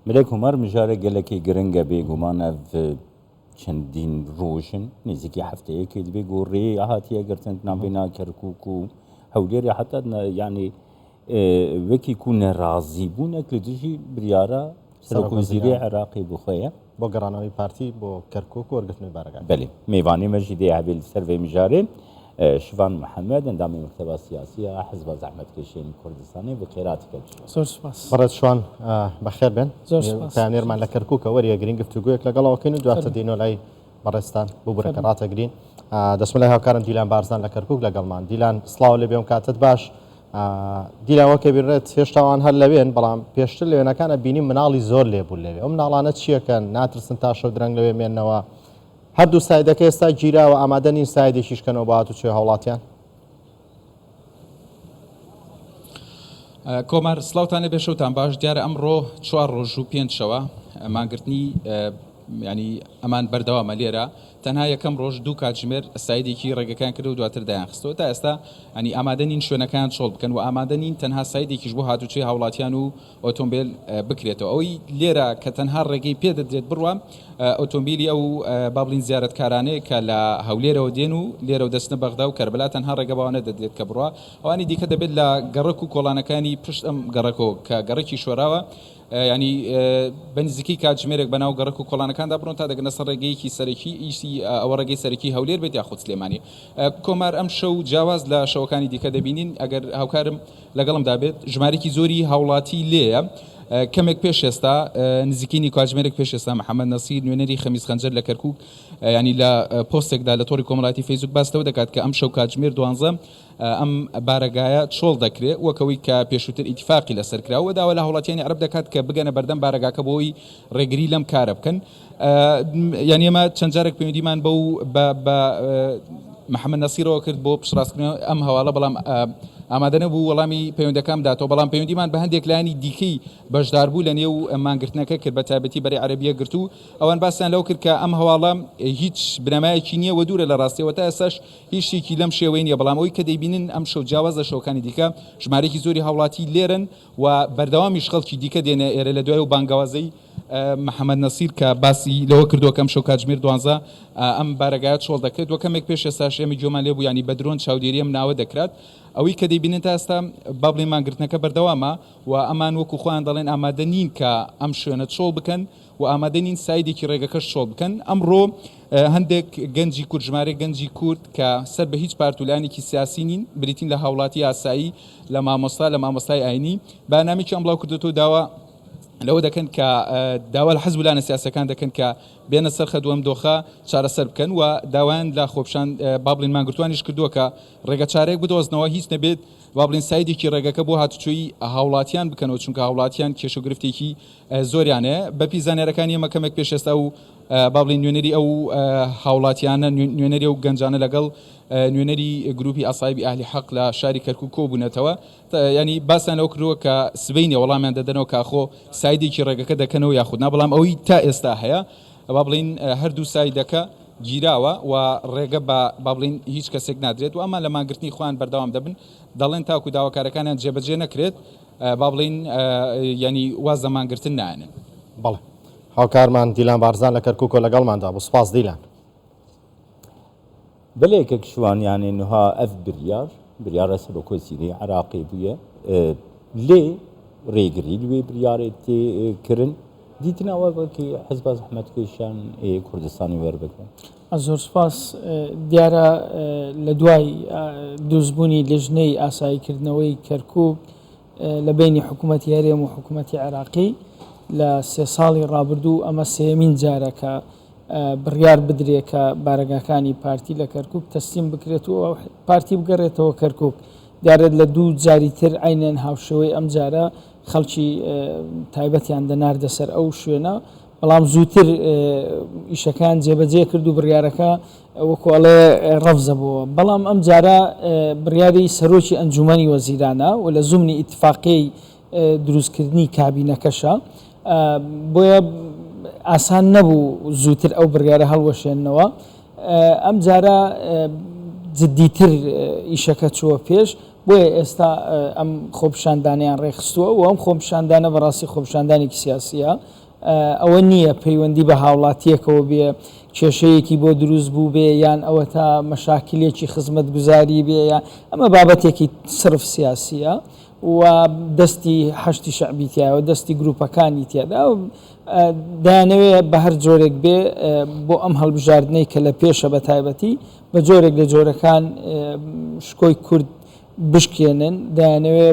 Melek Humar mijarek gelekî giring e bêguman ev çendîn roj in nêzîkî hefteyekê dibê ku rê hatiye girtin di navbêna Kerkûk û Hewlêrê heta yanî wekî ku nerazîbûnek li dijî biryara Serokwezîrê Iraqê bi xwe ye. Bo geranewî partî bo Kerkûk û wergirtinê baregan. Belê. Mêvanê me jî dê hevê li ser vê mijarê. Şivan Mihemed, endamê Mekteba Siyasî ya Hizba Zehmetkêşên Kurdistanê bi xêr hatî kek Şivan. Zor spas. Birêz Şivan bexêr bên. Zor spas. Peyamnêrman li Kerkûke weriye girîng giftûgoyek لەگەڵ ئەوکەین و دواتر دێینەوە لای بەڕێزتان ببورە کە ڕاتەگرین. دەچمە لای هاوکارم دیلان بارزان لە کەرکوک لەگەڵمان. دیلان سڵاو لێ بێ ئەم کاتەت باش. دیلان وەک ئەبینرێت هێشتا ئەوان هەر لەوێن بەڵام پێشتر لە وێنەکانە بینیم مناڵی زۆر لێ بوون لەوێ. ئەو مناڵانە چیەکەن؟ ناترسن تا شەو درەنگ لەوێ مێنەوە؟ هەردوو سایدەکە ئێستا گیراوە ئامادە نین سایدێکیش کەنەوە بۆ هاتوچۆی هاوڵاتیان؟ کۆمار سڵاوتان لێبێ شەوتان باش دیارە ئەمڕۆ چوار ڕۆژ و پێنج شەوە مانگرتنی ینی ئەمان بەردەوامە لێرە تەنها یەکەم ڕۆژ دوو کاتژمێر سایدێکی ڕێگەکان کرد و دواتر دایان خستەوە تا ئێستا ئەنی ئامادە نین شوێنەکان چۆڵ بکەن و ئامادە نین تەنها سایدێکیش بۆ هاتوچۆی هاوڵاتیان و ئۆتۆمبێل بکرێتەوە ئەوەی لێرە کە تەنها ڕێگەی پێ دەدرێت بڕوا ئۆتۆمبیلی ئەو با بڵین زیارەتکارانەیە کە لە هەولێرەوە دێن و لێرەوە دەچنە بەغدا و کەربەلا تەنها ڕێگە بەوانە دەدرێت کە بڕوا ئەوانی دیکە دەبێت لە گەڕەک و کۆڵانەکانی پشت ئەم گەڕەکەوە کە گەڕەکی شۆراوە ینی بە نزیکەی کاتژمێرێک بەناو گەڕەک و کۆڵانەکاندا بڕۆن تا دەگەنە سەر ڕێگەیەکی سەرەکی ئیسی ئەوە ڕێگەی سەرەکی هەولێر بێت یاخود سلێمانی کۆمار ئەم شەو جیاواز لە شەوەکانی دیکە دەبینین ئەگەر هاوکارم لەگەڵمدا بێت، ژمارەیەکی زۆری هاوڵاتی لێیە. کەمێک پێش ئێستا، نزیکەی نیو کاتژمێرێک پێش ئێستا، محەمەد نەسیر، نوێنەری خەمیس خەنجەر لە کەرکووک، یانی لە پۆستێکدا لە تۆڕی کۆمەڵایەتی فەیسبووک باس لەوە دەکات کە ئەمشەو کاتژمێر دوانزە ئەم بارەگایە چۆڵ دەکرێ، وەک ئەوەی کە پێشووتر ئیتیفاقی لەسەر کرا و داوا لە هاوڵاتیانی عەرەب دەکات کە بگەنە بەردەم بارەگاکە بۆ ئەوەی ڕێگری لەم کارە بکەن. یانی ئێمە چەند جارێک پەیوەندیمان بەو بە بە محەممەد نەسیرەوە کرد بۆ پشتڕاستکردنەوە ئەم هەواڵە بەڵام ئامادە نەبوو وەڵامی پەیوەندەکان بداتەوە بەڵام پەیوەندیمان بە هەندێک لایەنی دیکەی بەشداربوو لە نێو مانگرتنەکە کرد بە تایبەتی بەرەی عەرەبیە گرتوو ئەوان باسیان لەوە کرد کە ئەم هەواڵە هیچ بنەمایەکی نییە و دوورە لە ڕاستیەوە تا ئێستاش هیچ شتێکی لەم شێوەی نییە بەڵام ئەوەی کە دەیبینن ئەم شەو جیاواز لە شەوەکانی دیکە ژمارەیەکی زۆری هاوڵاتی لێرەن و بەردەوامیش خەڵکی دیکە دێنە ئێرە لە دوای و بانگەوازەی محەمەد نەسیر کە باسی لەوە کردووە کە ئەمشەو کاتژمێر دوانزە ئەم بارەگایە چۆڵ دەکرێت و کەمێک پێش ئێستاش ئێمە گوێمان لێ بوو یانی بە درۆن چاودێری ئەم ناوە دەکرات ئەوەی کە دەیبینن تا ئێستا با بڵێین مانگرتنەکە بەردەوامە و ئەمان وەکو خۆیان دەڵێن ئامادە نین کە ئەم شوێنە چۆڵ بکەن و ئامادە نین سایدێکی ڕێگەکەش چۆڵ بکەن ئەمڕۆ هەندێک گەنجی کورد ژمارەی گەنجی کورد کە سەر بە هیچ پارت و لایەنێکی سیاسی نین بریتین لە هاوڵاتی ئاسایی لە مامۆستا لە مامۆستای ئاینی بەیاننامەیەکیان بڵاو کردۆتەوە داوا لەوە دەکەن کە داوا لە حزب و لایەنە سیاسیەکان دەکەن کە بێنە سەر خەت و ئەم دۆخە چارەسەر بکەن و داوایان لە خۆپیشان با بڵێن مانگرتوانیش کردووە کە ڕێگە چارەیەک بدۆزنەوە هیچ نەبێت با بڵێن سایدێکی ڕێگەکە بۆ هاتوچۆی هاوڵاتیان بکەنەوە چونکە هاوڵاتیان کێشە و گرفتێکی زۆریان هەیە بەپی زانیارەکانی ئێمە کەمێک پێش ئێستا و با بڵێن نوێنەری ئەو هاوڵاتیانە نوێنەری ئەو گەنجانە لەگەڵ نوێنەری گروپی ئاسایبی ئەهلی حەق لە شاری کەرکوک کۆبوونەتەوە یانی باسیان لەوە کردووە کە سبەینێ وەڵامیان دەدەنەوە کە ئاخۆ سایدێکی ڕێگەکە دەکەنەوە یاخود نا، بەڵام ئەوەی تا ئێستا هەیە با بڵێین هەردوو سایدەکە گیراوە و ڕێگە بە با بڵێین هیچ کەسێک نادرێت و ئەمان لە مانگرتنی خۆیان بەردەوام دەبن، دەڵێن تاکو داواکارەکانیان جێبەجێ نەکرێت با بڵێین یانی واز لە مانگرتن نایەنن. بەڵێ هاوکارمان دیلان بارزان لە کەرکوکەوە لەگەڵماندا بوو، سوپاس دیلان. بەلێ کەک شوان یانێ نها ئەڤ بریار بریارە سەرۆکوەزیرێ عراقێ بویە لێ رێگری لوێ بریارێ تێ کرن دیتنا وە وەکی حزبا زەحمەتکێشان ئێ کوردستانی وەربگرن. زۆر سوپاس. دیارە لە دوای دروستبوونی لیژنەی ئاساییکردنەوەی کەرکووک لە بەینی حکوومەتی هەرێم و حکوومەتی عێراقی لە سێ ساڵی ڕابردوو ئەمە سێیەمین جارە کە بڕیار بدرێ کە بارەگاکانی پارتی لە کەرکوک تەسلیم بکرێت و پارتی بگەڕێتەوە کەرکوک. دیارە لە دوو جاری تر عەینەن هاوشێوەی ئەم جارە خەڵکی تایبەتیان دەناردە سەر ئەو شوێنە، بەڵام زووتر ئیشەکەیان جێبەجێ کرد و بڕیارەکە وەکو ئەڵێ ڕەفزە بووە. بەڵام ئەم جارە بڕیاری سەرۆکی ئەنجوومەنی وەزیرانە و لە زومنی ئیتفاقیەی دروستکردنی کابینەکەشە، بۆیە ئاسان نەبوو زووتر ئەو بڕیارە هەڵوەشێننەوە. ئەم جارە جدیتر ئیشەکە چووە پێش. بۆیە ئێستا ئەم خۆپیشاندانەیان ڕێکخستووە و ئەم خۆپیشاندانە بەڕاستی خۆپیشاندانێکی سیاسییە، ئەوە نییە پەیوەندی بە هاوڵاتییەکەوە بێ، کێشەیەکی بۆ دروست بووبێ یان ئەوەتا مەشاکلێکی خزمەتگوزاری بێ یان ئەمە بابەتێکی سرف سیاسییە و دەستی حەشدی شەعبی تیایە و دەستی گروپەکانی تیادا و دەیانەوێ بە هەر جۆرێک بێ بۆ ئەم هەڵبژاردنەی کە لە پێشە بە تایبەتی بە جۆرێک لە جۆرەکان شکۆی کورد بشکێنن، دەیانەوێ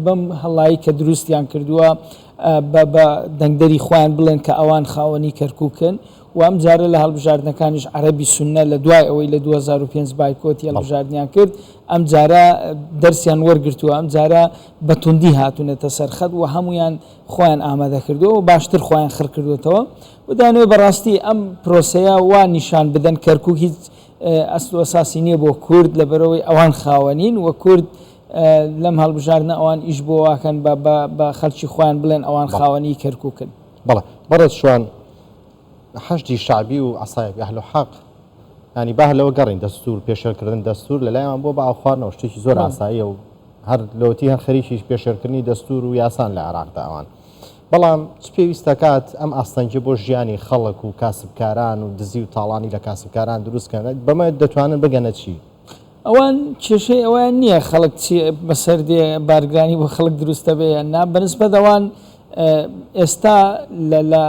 بەم هەڵایی کە دروستیان کردووە بە دەنگدەری خۆیان بڵێن کە ئەوان خاوەنی کەرکوکن و ئەم جارە لە هەڵبژاردنەکانیش عەرەبی سوننە لە دوای ئەوەی لە 2005 بایکۆتی هەڵبژاردنیان کرد ئەم جارە دەرسیان وەرگرتووە، ئەم جارە بە توندی هاتوونەتە سەر خەت و هەموویان خۆیان ئامادە کردووە و باشتر خۆیان خڕ کردووەتەوە و دەیانەوێت بەڕاستی ئەم پرۆسەیە وا نیشان بدەن کەرکوک هیچ ئەسل و ئەساسی نییە بۆ کورد لەبەرئەوەی ئەوان خاوەنین و کورد لەم هەڵبژاردنە ئەوان ئیش بۆ واکەن بە خەلکی خۆیان بڵێن ئەوان خاوەنی کەرکوکن. بەڵێ بەڕێز شوان حەشدی شەعبی و عەسایب ئەهل حەق یانی با هەر لەوە گەڕین دەستور پێشێلکردن دەستور لە لای ئەوان بووە بە ئاوخواردنەوە شتێکی زۆر ئاساییە و هەر لەوەتی هەر خەریکیش پێشێلکردنی دەستور و یاسان لە عێراقدا ئەوان بەڵام چ پێویست دەکات ئەم ئاستەنگیە بۆ ژیانی خەڵک و کاسبکاران و دزی و تاڵانی لە کاسبکاران دروست کەن بەمە دەتوانن بگەنە چی؟ ئەوان کێشەی ئەوەیان نییە خەڵک چی بەسەر دێ بارگرانی بۆ خەڵک دروستە بێ یان نا بەنسبەت ئەوان ئێستا لە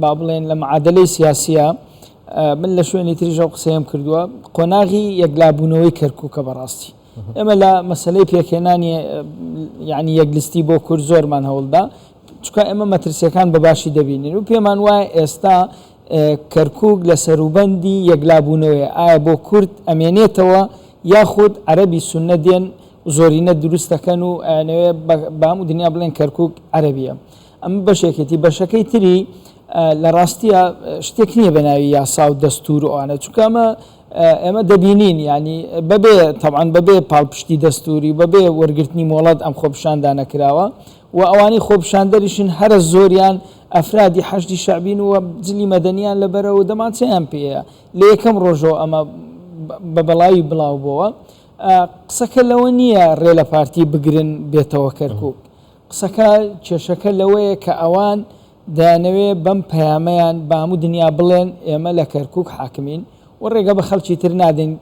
با بڵێن لە معادلەی سیاسیە من لە شوێنی تریش ئەو قسەیەم کردووە قۆناغی یەکلابوونەوەی کەرکووکە بەڕاستی ئێمە لە مەسلەی پێکهێنانی یعنی یەکلیستی بۆ کورد زۆرمان هەوڵدا چونکە ئێمە مەترسیەکان بە باشی دەبینین و پێمان وایە ئێستا کەرکوک لە سەروبەندی یەکلابوونەوەیە ئایا بۆ کورد ئەمێنێتەوە یاخود عەرەبی سوننە دێن زۆرینە دروست دەکەن و ئەیانەوێ بە هەموو دنیا بڵێن کەرکوک عەرەبیە ئەمە بەشێکێتی بەشەکەی تری لە ڕاستیە شتێک نییە بە ناوی یاسا و دەستور و ئەوانە چونکە ئەمە ئێمە دەبینین یعنی بەبێ تەبعەن بەبێ پاڵپشتی دەستوری بەبێ وەرگرتنی مۆڵەت ئەم خۆپیشاندانە کراوە و ئەوانەی خۆپیشاندەریشن هەرە زۆریان ئەفرادی حەشدی شەعبین و جلی مەدەنیان لەبەرە و دەمانچەیان پێیە لە یەکەم ڕۆژەوە ئەمە بە بەڵاوی بڵاو بۆوە قسەکە لەوە نییە ڕێ لە پارتی بگرن بێتەوە کەرکک قسەکە کێشەکە لەوەیە کە ئەوان دەیانەوێ بەم پەیامەیان بە هەموو دنیا بڵێن ئێمە لە کەرکوک حاکمین و ڕێگە بە خەڵکی تر نادەین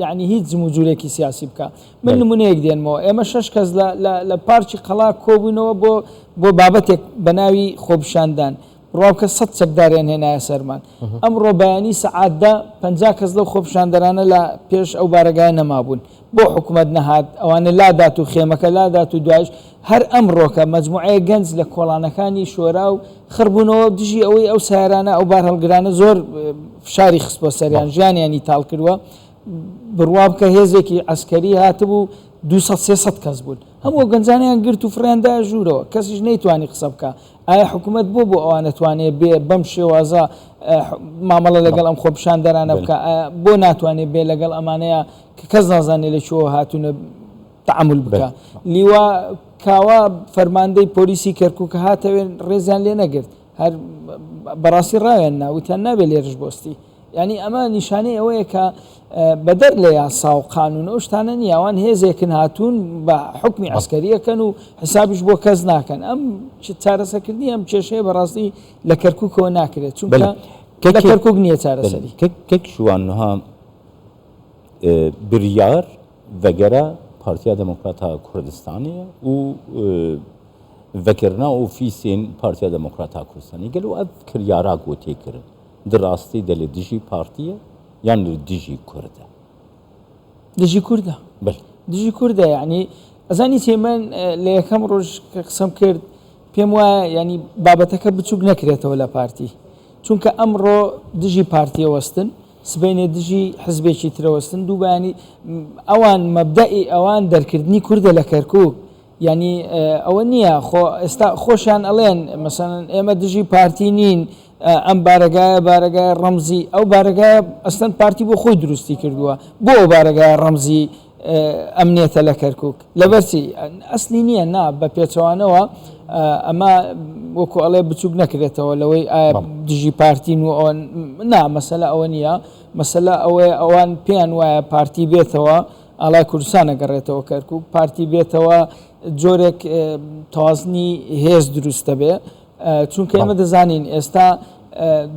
یعنی هیچ جموجولێکی سیاسی بکا. من نمونەیەک دێنمەوە ئێمە شەش کەس لە لە لە پارکی قەڵا کۆبووینەوە بۆ بۆ بابەتێک بە ناوی خۆپیشاندان بڕوا بکە سەد چەکداریان هێنایە سەرمان ئەمڕۆ بەیانی سەعات دە 50 کەس لەو خۆپیشاندەرانە لە پێش ئەو بارەگایە نەمابوون بۆ حکومەت نەهات ئەوانە لادات و خێمەکە لادات و دوایش هەر ئەمڕۆکە مەجموعەیەک گەنج لە کۆڵانەکانی شۆرا و خڕ بوونەوە دژی ئەوەی ئەو سەیارانە ئەو بارهەڵگرانە زۆر فشاری خستووە سەریان ژیانیانی تاڵ کردووە بڕوا بکە هێزێکی عەسکەری هاتبوو 200 300 کەس بوون هەموو ئەو گەنجانیان گرت و فڕیان دایە ژوورەوە کەسیش نەیتوانی قسە بکا ئایا حکوومەت بۆ بۆ ئەوان نەتوانێ بێ بەم شێوازە مامەڵە لەگەڵ ئەم خۆپیشاندەرانە بکا بۆ ناتوانێ بێ لەگەڵ ئەمانەیە کە کەس نازانێ لە کوێوە هاتوونە تەعامول بکا لیوا کاوە فەرماندەی پۆلیسی کەرکوک هاتەوێن ڕێزیان لێ نەگرت هەر بەڕاستی ڕاوێن نا وتیان نابێ لێرش بۆستی یعنی ئەمە نیشانەی ئەوەیە کە بەدەر لە یاسا و قانون ئەو شتانە نییە ئەوان هێزێکن هاتوون بە حکمی عسکەریەکەن و حسابیش بۆ کەس ناکەن ئەم چارەسەکردنی ئەم کێشەیە بەڕاستی لە کەرکوکەوە ناکرێت چونکە لە کەرکوک نییە چارەسەری کەک شوان نها بریار ڤەگەرە پارتیا دێمۆکراتا کوردستانێ و ڤەکرنا ئۆفیسێن پارتیا دێمۆکراتا کوردستانێ گەلۆ ئەڤ کریارا گۆ تێ کرن د ڕاستی دە لە دژی پارتیە یان لە دژی کوردە؟ دژی کوردە بەلێ. دژی کوردە یعنی ئەزانی چی من لە یەکەم ڕۆژ کە قسەم کرد پێم وایە یعنی بابەتەکە بچووک نەکرێتەوە لە پارتی چونکە ئەمڕۆ دژی پارتیە وەستن سبەینێ دژی حزبێکی ترە وەستن دووبەیانی ئەوان مەبدەئی ئەوان دەرکردنی کوردە لە کەرکوک یانی ئەوە نییە خۆ ئێستا خۆشیان ئەڵێن مەسەلەن ئێمە دژی پارتی نین ئەم بارەگایە بارەگای ڕەمزی ئەو بارەگایە ئەسلەن پارتی بۆ خۆی دروستی کردووە بۆ ئەو بارەگایە ڕەمزی ئەمنیەتە لە کەرکک لەبەرچی ئەسلی نییە نا بە پێچەوانەوە ئەمە وەکو ئەڵێ بچوک نەکرێتەوە لەوەی ئایا دژی پارتین و ئەوە نا مەسەلە ئەوە نییە مەسەلە ئەوەیە ئەوان پێیان وایە پارتی بێتەوە. ئاڵای کوردستان ئەگەڕێتەوە کەرکوک، پارتی بێتەوە جۆرێک تەوازنی هێز دروست دەبێ، چونکە ئێمە دەزانین ئێستا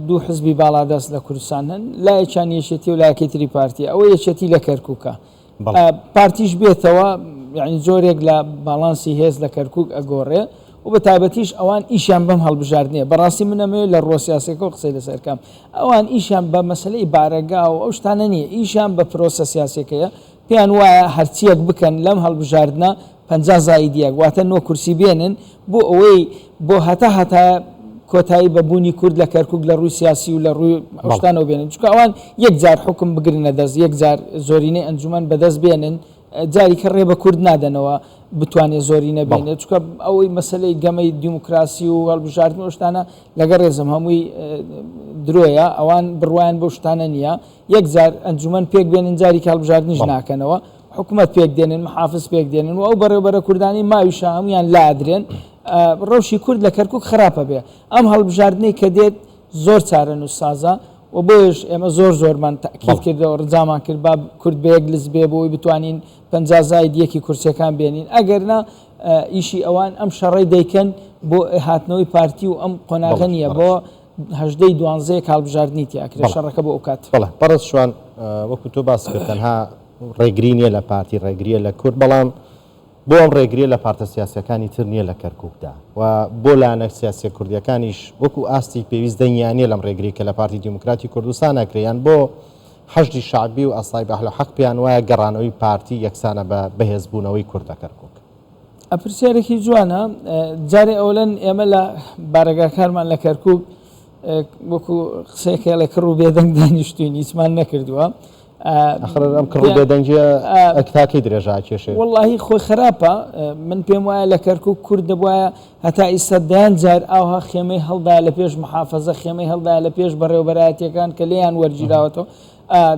دوو حزبی باڵادەست لە کوردستان هەن، لایەکیان یەکێتی و لایەکەی تری پارتی، ئەوە یەکێتی لە کەرکوکە، پارتیش بێتەوە یعنی جۆرێک لە باڵانسی هێز لە کەرکک ئەگۆڕێ و بە تایبەتیش ئەوان ئیشیان بەم هەڵبژاردنەیە بەڕاستی من ئەمەوێت لە ڕووە سیاسەکەەوە قسەی لەسەر کەم ئەوان ئیشیان بە مەسلەی بارەگا و ئەو شتانە نییە ئیشیان بە پرۆسە سیاسەکەیە پێیان وایە هەرچیەک بکەن لەم هەڵبژاردنە 50 زایدیەک واتە نۆ کورسی بێنن بۆ ئەوەی بۆ هەتا هەتا کۆتایی بە بوونی کورد لە کەرکک لە ڕووی سیاسی و لە ڕووی ئەو شتانەوە بێنن چونکە ئەوان یەک جار حوکم بگرنە دەست یەک جار زۆرینەی ئەنجومەن بەدەست بێنن جاری کە ڕێ بە کورد نادەنەوە بتوانێت زۆرینە بێنێت چونکە ئەوەی مەسلەی گەمەی دیموکراسی و هەڵبژاردن و شتانە لەگەڵ ڕێزم هەمووی درۆیە ئەوان بڕوایان بەو شتانە نییە یەک جار ئەنجومەن پێک بێنن جاری کە هەڵبژاردنیش ناکەنەوە حکومەت پێک دێنن محافز پێک دێنن و ئەو بەڕێوبەرە کوردانی ماویشە هەمویان لادرێن ڕەوشی کورد لە کەرکک خراپە بێ ئەم هەڵبژاردنەی کە دێت زۆر چارەنووسسازە و بۆیەش ئێمە زۆر زۆرمان تەئکید کردەوە ڕجامان کرد با کورد بە یەک لست بێ بۆی بتوانین 50 زاید یەکی کورسیەکان بێنین ئەگەر نا ئیشی ئەوان ئەم شەڕەی دەیکەن بۆ هاتنەوەی پارتی و ئەم قۆناغە نییە بۆ هەژدەی دوانزەیەک هەڵبژاردنی تیاکرێ شەڕەکە بۆ ئەو کات. بەڵێ بەڕێز شوان وەکو تۆ باست کرد تەنها ڕێگری نییە لە پارتی ڕێگریە لە کورد بەڵام بۆ ئەم ڕێگریە لە پارتە سیاسیەکانی تر نیە لە کەرکوکدا و بۆ لایەنە سیاسیە کوردیەکانیش وەکو ئاستی پێویست دەنگیان نیە لەم ڕێگری کە لە پارتی دیموکراتی کوردستان ئەکرێ یان بۆ حەشدی شەعبی و عەسایب ئەهل حەق پێیان وایە گەڕانەوەی پارتی یەکسانە بە بەهێزبوونەوەی کورد لە کەرکوک؟ ئە پرسیارێکی جوانە جارێ ئەولەن ئێمە لە بارەگاکانمان لە کەرکوک وەکو قسەیەکەڵێ کڕ و بێدەنگ دانیشتوین هیچمان نەکردووە ئەخر ئەم کڕ و بێدەنگیە تاکەی درێژە ئەکێشێ؟ وەڵاهی خۆی خراپە من پێم وایە لە کەرکوک کورد دەبوایە هەتا ئیستا دەیان جار ئاوها خێمەی هەڵدا لە پێش محافەزە خێمەی هەڵدا لە پێش بەڕێوەبەرایەتیەکان کە لێیان وەرگیراوەتەوە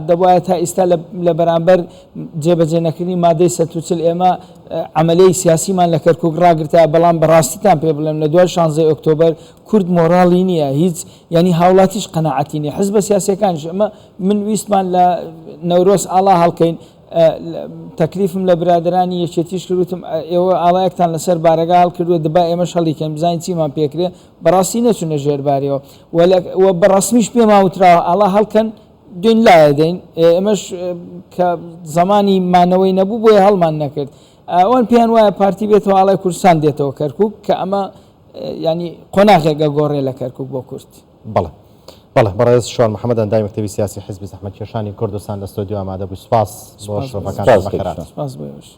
دەبوایە تا ئیستا لە بەرامبەر جێبەجێ نەکردنی مادەی 140 ئێمە عملیەی سیاسیمان لە کەرکوک ڕاگرتا بەڵام بەڕاستیتان پێ بڵێم لە دوای 16 ئۆکتۆبەر کورد مۆراڵی نییە هیچ ینی هاوڵاتیش قەناعەتی نیە حزبە سیاسەکانیش ئەمە من ویستمان لە نەورۆز ئاڵا هەڵکەین، تەکلیفم لە برادەرانی یەکێتیش کرد وتم ئێوە ئاڵایەکتان لەسەر بارەگا هەڵکردووە دەبا ئێمەش هەڵیکەین بزانین چیمان پێکرێ، بەڕاستی نەچوونە ژێر باریەوە و بە ڕەسمیش پێمان وتراوە ئاڵا هەڵکەن دێین لایەدەین، ئێمەش کە زەمانی مانەوەی نەبوو بۆیە هەڵمان نەکرد. ئەوان پێیان وایە پارتی بێتەوە ئاڵای کوردستان دێتەوە کەرکووک کە ئەمە یانی قۆناغێک ئەگۆڕێ لە کەرکووک بۆ کورد. بەڵێ بەڵێ بەڕێز شوان محەمەد ئەندامی مەکتەبی سیاسی حیزبی زەحمەتکێشانی کوردستان لە ستۆدیۆ ئامادە بووی سوپاس بۆ شرۆڤەکانتان بەخێرهاتن. سوپاس بۆ ئێوەش.